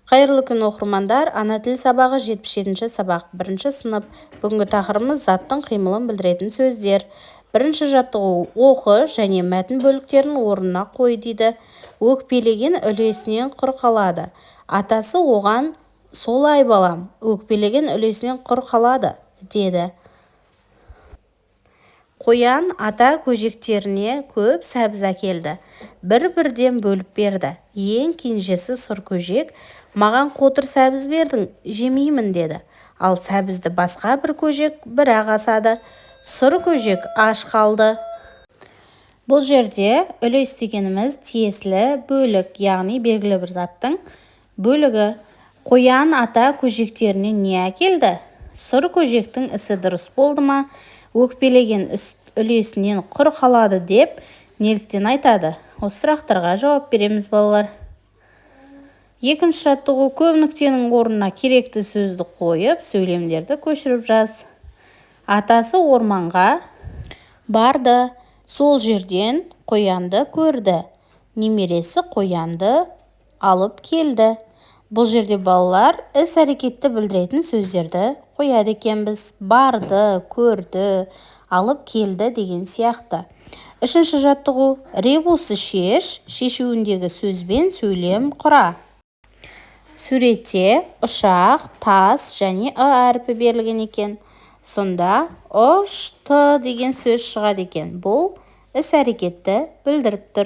Қайырлы күн, оқырмандар! Ана тіл сабағы, 77-сабақ, бірінші сынып. Бүгінгі тақырыбымыз: заттың қимылын білдіретін сөздер. Бірінші жаттығу: оқы және мәтін бөліктерін орнына қой дейді. Өкпелеген үлесінен құр қалады. Атасы оған: «Солай, балам, өкпелеген үлесінен құр қалады», – деді. Қоян ата көжектеріне көп сәбіз әкелді. Бір-бірден бөліп берді. Ең кенжесі сұр көжек: «Маған қотыр сәбіз бердің, жемеймін», – деді. Ал сәбізді басқа бір көжек бір-ақ асады. Сұр көжек аш қалды. Бұл жерде үлес дегеніміз – тиесілі бөлік, яғни белгілі бір заттың бөлігі. Қоян ата көжектеріне не әкелді? Сұр көжектің ісі дұрыс болды ма? Өкпелеген үлесінен құр қалады деп неліктен айтады? Осы сұрақтарға жауап береміз, балалар. Екінші жаттығу: көп нүктенің орнына керекті сөзді қойып, сөйлемдерді көшіріп жаз. Атасы орманға барды. Сол жерден қоянды көрді. Немересі қоянды алып келді. Бұл жерде, балалар, іс-әрекетті білдіретін сөздерді қояды екенбіз: барды, көрді, алып келді деген сияқты. Үшінші жаттығу: ребусты шеш, шешуіндегі сөзбен сөйлем құра. Суретте ұшақ, тас және ы әрпі берілген екен. Сонда ұшты деген сөз шығады екен. Бұл іс-әрекетті білдіріп тұр.